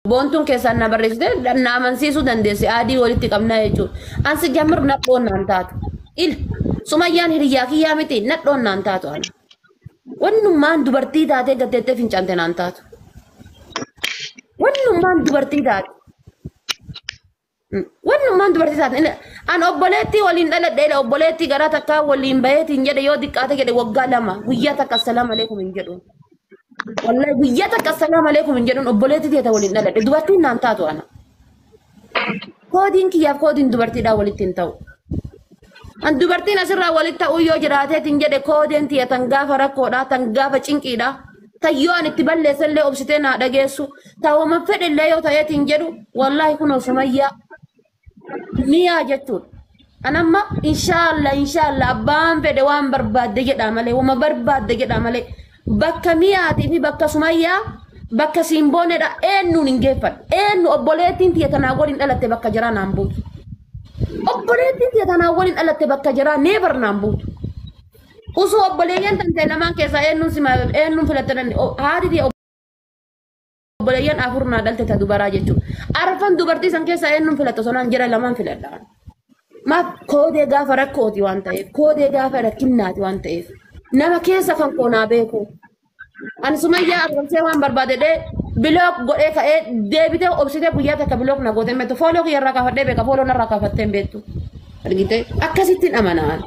Boontuun keessaan na barreessite na amansiisuu dandeesse adii walitti qabnaa jechuudha. Ansi jammir nadhoon naan taatu. Il Sumayyaan hiriyyaa kiyyaa miti nadhoon naan taatu ana. Wannummaan dubartii taatee gatteettee fincaante naan taatu. Wannummaan dubartii taate. Wannummaan dubartii taate. An obboleettii waliin dhaladheedha obboleettii garaa takkaa waliin baheetiin jedhe yoo xiqqaate jedhe waggaa 2 guyyaa takka assalaamu alaikum hin jedhu. Wallahi guyyaa takka assalaamu alaikum hin jedhuun obboleettii teeta waliin dhaladhe dubartiin naan taatu ana. Koodiin kiyyaaf koodiin dubartiidhaa walitti hin ta'u. An dubartiin asirraa walitti ta'uu yoo jiraateetiin jedhe koodeen tiyya tan gaafa rakkoodhaa tan gaafa cinqiidhaa tan yoo an itti balleessallee obsitee naa dhageessu ta'uma fedhellee yoo ta'eetiin jedhu wallaahi kunoo Sumayyaa miyaa jechuudha. An amma inshaallah inshaallah abbaan fedhe waan barbaadde jedhaa malee wama barbaadde jedhaa malee bakka miyaatii fi bakka Sumayyaa bakka Simboonedha eenyuun hin geeffadhu eenyu obboleettiin tiyya tanaa waliin dhalatte bakka jiraa naan buutu. Obboleettiin tiyya tanaa waliin dhalatte bakka jiraa neebar naan buutu. Osoo obboleeyyan tan ta'e lamaan keessaa eenyuun sima eenyuun filatte haati tiyya obboleeyyan 4 naa dhalte ta dubaraa jechuudha. Arfan dubartii san keessaa eenyuun filatte osoo naan jira lamaan filadha. Maaf koodee gaafa rakkooti waan ta'eef koodee gaafa rakkinnaati waan ta'eef nama keessa kan koo naa beeku. Ani Sumayyaa argamsee waan barbaade dhee bilook godhee ka'ee deebitee obsitee guyyaa takka bilook na gootee beektu fooloo kiyya irraa kaafadhee beeka fooloo narraa kaafattee hin beektu. Argitee akkasittiin amanaan.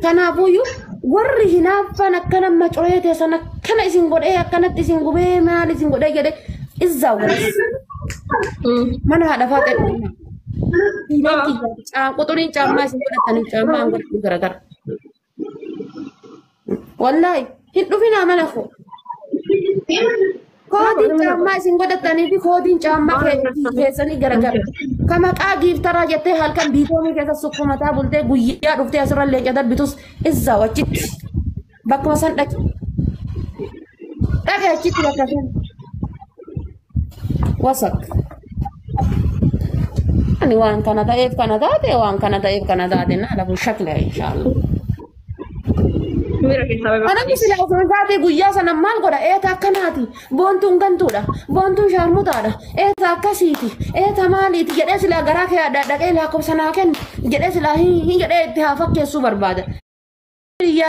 Kanaafuyyuu warri hinaaffaan akkana macoree teessan akkana isin godhee akkanatti isin gubee maal isin godhee jedhee izzaa garas. Mana haadha faaxee dhufna. Quxuriin caammaa isin godhatanii caammaa an godhatu garagara. Wallaahi hin dhufinaa mana koo. Koodiin caammaa isin godhatanii fi koodiin caammaa keessanii garagara. Ka maqaa giiftaraa jettee halkan biitoomii keessa sukkumataa bultee guyyaa dhuftee asirra leenca darbitus izzaa achitti. Bakkuma san dhaqi. Dhaqi achitti bakka san. Wasak. Ani waan kana ta'eef kana taate waan kana ta'eef kana taate na lafu shakla inshaallah. Mira keessaa bahe. Anami sila osoo taate guyyaa sana maal godha eeta akkanaati boontuun gantuudha boontuun shaarmutaadha eeta akkasiiti eeta maaliiti jedhee sila garaa kee dhaqee lakkoofsa naa kennu jedhee sila hin jedhee itti haa fakkeessuu barbaada. Hiriyaa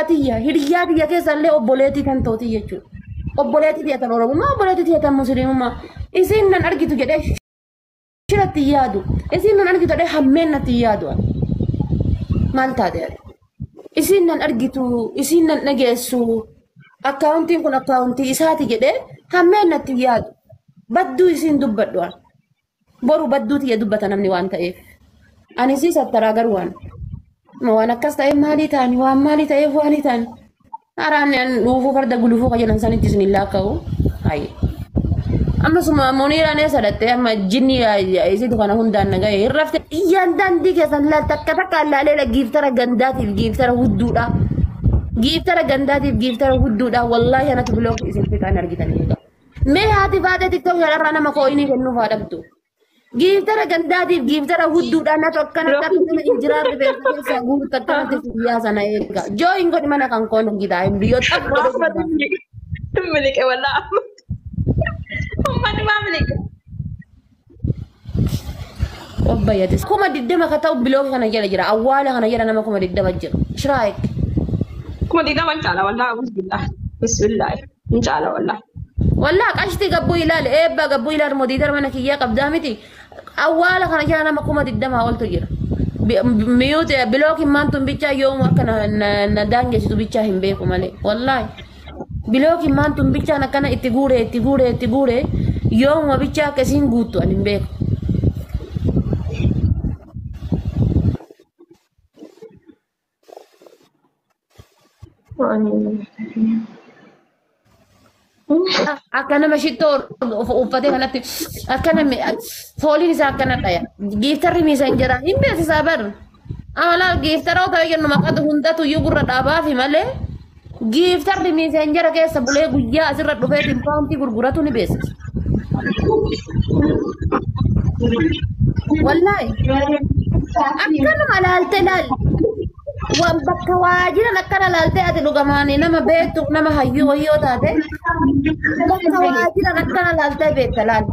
tiyya keessa illee obboleettii kan tooti jechuudha. Obboleettii tiyya tan Oromummaa obboleettii tiyya tan Musliimummaa isiin nan argitu jedhee shiratti yaadu isiin nan argitu jedhee hammeen natti yaadu. Maal taate? Isiin nan argitu, isiin nan dhageessu, akkaawuntiin kun akkaawuntii isaati jedhee hammeen natti yaadu. Badduu isiin dubbadhu. Boru badduu tiyya dubbata namni waan ta'eef. Ani sii sattaraa garuu waan akkas ta'eef maalii ta'ani waan maalii ta'eef waanii ta'ani. Haraan an dhuufuu farda gulufuu ka jedhan sanitti isin hin laakka'u. Hayi. Ammasuma Muniiraan eessa dhattee amma jinni isitu kana hundaan na ga'e hin rafte. Iyyaan daandii keessan laal takka takka laalee giiftara gandaatiif giiftara hudduudha. Giiftara gandaatiif giiftara hudduudha. Wallaahi anatu bilook isin fixaan argitanii. Mee haati faatee tiktok irraa nama kooyinii kennuuf haa dhabdu. Giiftara gandaatiif giiftara hudduudha natu akkanatti akkana injiraa rifeensa keessaa guutu akkanatti fiyyaa sana eega. Jooyin godhi mana kan koon gitaa hin biyyoo xaphu. Miliqe wallaa. Uummanni maa miliqe? Obbayyatis. 20,000 ka ta'u bilooka kana jala jira. Awwaala kana jala nama 20,000 jira. Shiraayik. 20,000 caala wallaa bismillah. Bismillah. Hin caala wallaa. Wallaa qashti gabbuu ilaali eebba gabbuu ilaali modiitara mana kiyyaa qabdaa miti. Awwaala kana jala nama 20,000 oltu jira. Miyuuti bilookiin maantuun bichaa yoomu akka na daangessitu bichaa hin beeku malee. Wallaahi. Bilookiin maantuun bichaan akkana itti guuree itti guuree itti guuree yoomuma bichaa akka isiin guuttu ani hin beeku. Akka nama shittoo uffatee kanatti akkana fooliin isaa akkana dhaya. Giiftarri miisa hin jira. Hin beeksisaa bar. Amala giiftara otoo jennu maqatu hundatu iyyuu gurra dhaabaafi malee giiftarri miisa hin jira keessa bulee guyyaa asirra dhufee paawuntii gurguratu ni beeksisa. Wallaahi akkanuma laalte laal. Waan bakka waa jiran akkana laaltee ati dhugamaanii nama beektu nama hayyuu wayyoo taate bakka waa jiran akkana laaltee beekta laal.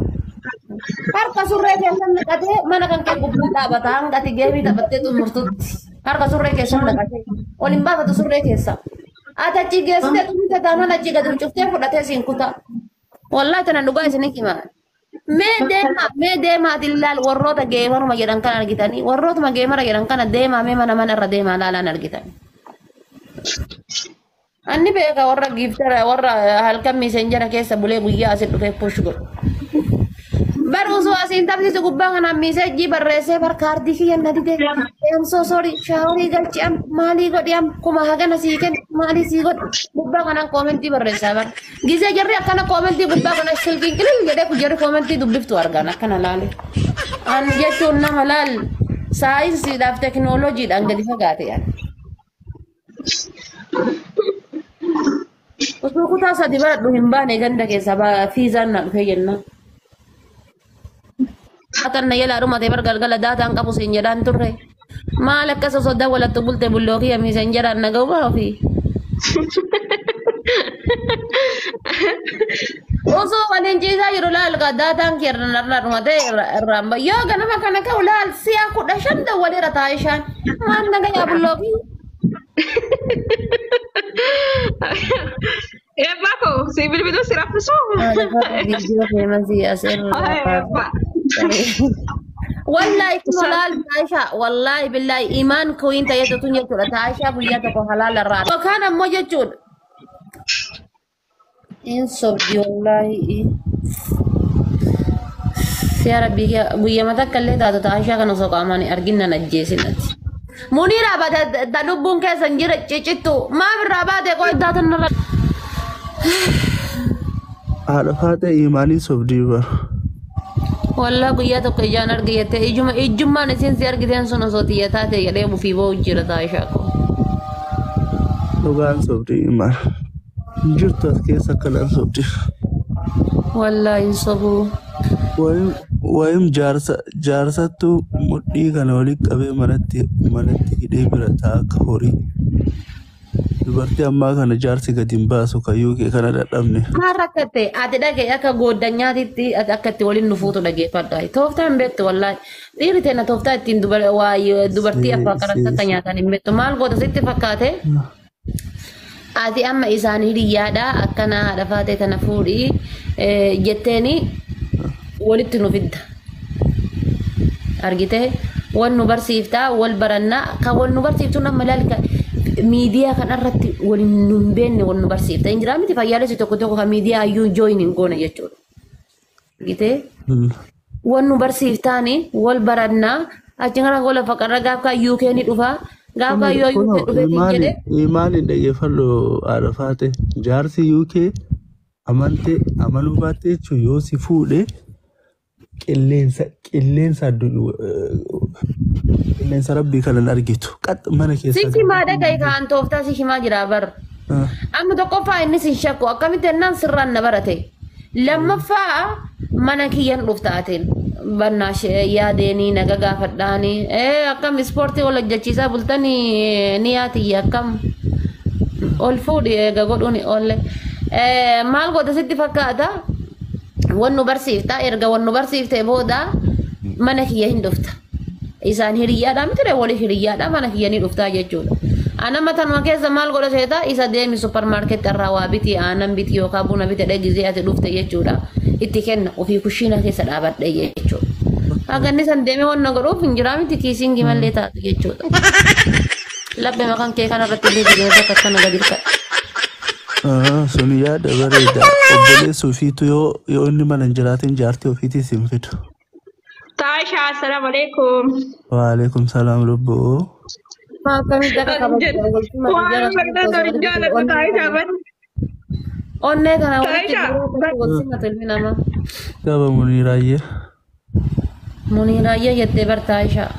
Harka surree keessan naqatee mana kan kee gubbaa dhaabata hanga ati geemii taphattee xumurtutti. Harka surree keessan naqatee ol hin baafatu surree keessa. Ati achi geessitee xumurte taanaan achi gadi cuftee fudhatee siin kuta. Wallaahi tana dhugaa isinii hima. Mee deemaa ati ilaal warroota geemaruma jedhan kana argitanii warrootuma geemara jedhan kana deemaa mee mana mana irra deemaa laalaan argitanii. Anni beeka warra giiftara warra halkan miisenjara keessa bulee guyyaa asin dhufee push godhu. Bar osoo asiin taphsisu gubbaa kanaan miisejjii barreessee bar kaardii kiyya na dide. I'm so sorry shaaworii galchi am maalii godhi am kuma hagana sii kennu maalii sii godhu gubbaa kanaan koomentii barreessaa bar. Gisee jarri akkana koomentii gubbaa kana silkiin qilil jedhee kun jarri koomentii dubbiftu argan akkana laale. An jechuun nama laal saayinsiidhaaf teknooloojiidhaan gadi fagaate yaani. Osoo kutaa sadi baradhu hin baane ganda keessa fiizaan na dhufee jennaan. Daataan na jalaa dhumate bar galgala daataan qabu siin jedhaan turre. Maal akkas osoo dawwalattu bulte bulloo kiyya miiseen jedhaan na ga'u ofii. Osoo waliin ciisaa jiru laal ka daataan kiyya irraa dhumate irraan ba. Yoo ganama kana ka'u laal si'a 15 dawwaleera taa'ishaan. Maal na gayaa bulloo kiyya. Eebbaa koo si bilbiluu si raffisuu? Viidiyoo feemasii asirraa. Wallahi kun laal Taashaa wallahi billahi imaan kuyin ta'ee tun jechuudha Taashaa guyyaa tokko halaala irraa. Yookaan ammoo jechuudha. In sobdi wallahi. Siyaa rabbii guyyaa takka illee taatu Taashaa kana osoo qaamaan arginnan ajjeesinati. Muniira baate ta lubbuun keessa hin jira cicittu maaf irraa baate qoy taatan irra. Haadha faatee imaanii sobdii bara. Wallah guyyaa tokko ijaan arge jettee ijuma ijummaan isiin si argiteen sun osoo xiyya taate jedhee bufii ba'u jira Taashaa koo. Dhugaan sobdii imaan. Hin jirtu as keessa akkanaan sobdii. Wallah hin sobuu. Wayim jaarsattu mudhii kana walitti qabee manatti hidhee bira ta'a akka horii. Dubartii ammaa kana jaarsi gadi hin baasu kayyuu kee kana dadhabne. Maal rakkatte ati dhagaye akka gooddanyaatitti ati akka itti waliin nufuutu dhageeffadha. Tooftaa hin beektu wallaahi. Dhiirri teena tooftaa ittiin dubartii afaan kanatti akka nyaatan hin beektu. Maal goota sitti fakkaate? Ati amma isaan hiriyyaadha akkana haadha faatee tana fuudhii jetteeni walitti nu fidda. Argitee wal nu barsiiftaa wal barannaa kan wal nu barsiiftu nama ilaalka miidiyaa kanarratti wal nu hin beekne wal nu barsiifta. Hin jiraa miti fayyaalessi tokko tokko kan miidiyaa hayyuu jooyin hin goone jechuudha. Argitee wal nu barsiiftaani wal barannaa achi kana gola faqarra gaaf kan UK ni dhufa gaaf kan yoo UK dhufeetiin jedhe. Imaaniin dhaggeeffadhu haadha faatee jaarsi UK amantee amanuu baatte jechuun yoo si fuudhe qilleensa qilleensa rabbii kana hin argitu. Qax mana keessa. Sitti maa dhagaye kan tooftaa si himaa jira bar. Amma tokkoffaa innis hin shakku akkamitti ennaan sirraan na barate. Lammaffaa mana kiyyan dhuftaateen bannaa yaadeenii naga gaafadhaanii akkam ispoortii wal hojjechiisaa bultanii ni yaatiyya akkam ol fuudhi eega godhuun oolle. Maal goota sitti fakkaata? Wan nu barsiifta erga wan nu barsiifte booda mana kiyya hin dhufta. Isaan hiriyyaadha miti wali hiriyyaadha mana kiyya ni dhuftaa jechuudha. Ana matanuma keessa maal godha seeta isa deemi suppermaarkeetti irraa waa biti aannan biti yookaan buna biti dhegizee ati dhufte jechuudha. Itti kenna ofii kushiina keessa dhaabadhe jechuudha. Haga inni san deemee waan godhuuf hin jiraa miti kiisiin gimallee taatu jechuudha. Laphee maqaan kee kanarratti illee jireenya bakka akkana gadi hirkadha. Sun yaada bareeda. Obboleessi ofiitu yoo inni mana hin jiraatin jaartii ofiitii hin fidu. Taashaa assalaamu alaikum. Waalaikum salaam lubbuu. Akkamitti akka kabajju Waan fakkaatu hin jaalladhu Taashaa bani. Onnee kana walitti Taashaa. wal simatu ilmi namaa. Gaba Muniiraayyee. Muniiraayyee jettee bar Taashaa.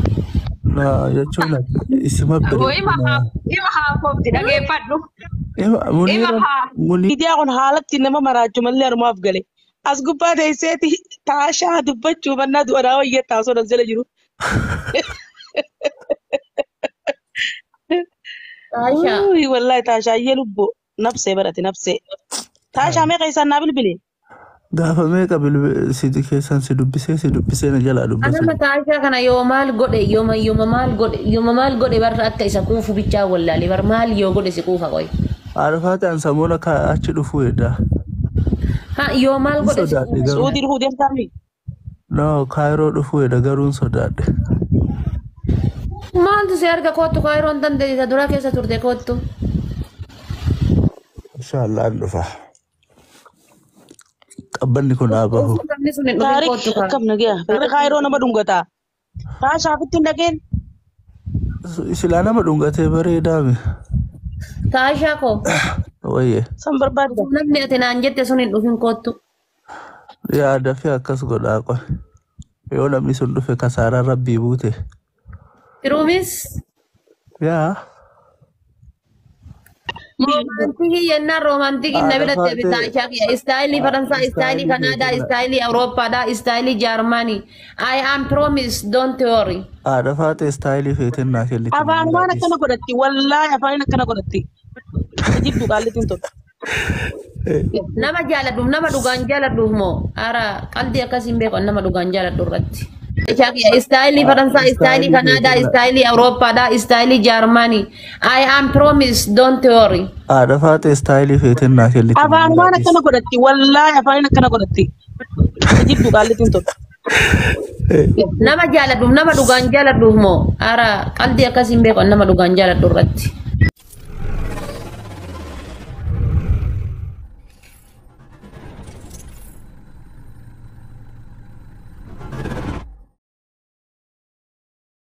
Laa jechuun isima Ima bareeda. ima haafoofti dhageeffadhu. Ima Ima Muniira haa. Muniira. Miidiyaa kun haalatti nama maraachuu malee harmaaf gale. As gubbaa teesseeti taashaa dubbachuu mannaa du'anaa wayyaa taasoo as jala jiru. Taashaa. Uy, wallahi taashaayyee lubbuu nafsee barate nafsee. Taashaa meeqa isaan naa bilbile? Gaafa meeqa si keessan si dubbisee si dubbisee na jalaa dubbatu. Anama taashaa kana yoo maal godhe yooma yooma maal godhe yooma maal godhe barra akka isa kuufu bichaa wallaale bar maal yoo godhe si kuufa qoy. Haadha an samoona achi dhufuu edda. Ha yoo maal Hin godhe si sodaadhe kuufa. garuu. Suudii dhufuu deemtaami. No, Kaayiroo dhufuu edda garuu hin sodaadhe. Maaltu si arga kootu kaayiroon dandeessisa dura keessa turte kootu. Inshaallah an dhufa. Qabbanni kun haa bahu. Osoo namni sun hin dhufin Taarik kootu kaa. akkam nagaya. Warri Kaayiroo nama dhungataa. Taashaafitti hin dhaqeen. Silaa nama dhungatee bareedaame. Taashaa koo. Wayye. San barbaadda. Namni ati naan jette sun hin dhufin kootu. Yaada fi akkas godhaa qoy. Yoo namni sun dhufe kasaaraan rabbii buute. Firuumis Yaa. Roomaantikii yennaan roomaantikiin na Haadha biratti faatee taashaa kiyya. Istaayilii Faransaa, istaayilii istaayilii Kanaadaa, feeteen istaayilii Awurooppaadhaa, istaayilii Jaarmanii. I am promise, don't worry. Haadha faatee istaayilii feeteen naa kenniti Afaanumaan bilbilaa akkana godhatti. Wallaahi afaaniin akkana godhatti. Jibbu qaallitiin tokko. Nama jaaladhuuf nama dhugaan jaaladhuuf moo ara qalbii akkasiin beeku nama dhugaan jaaladhu irratti. Istaayilii Faransaa, istaayilii Istaayilii Kanaadaa, feeteen istaayilii Awurooppaadhaa, istaayilii Jaarmanii. I am promise, don't worry. Haadha faatee istaayilii feeteen naa kenniti Afaanumaan bilbilaa akkana godhatti. Wallaahi afaaniin akkana godhatti. Jibbu qaallitiin tokko. Nama jaaladhuuf nama dhugaan jaaladhuuf moo ara qalbii akkasiin beeku nama dhugaan jaaladhu irratti.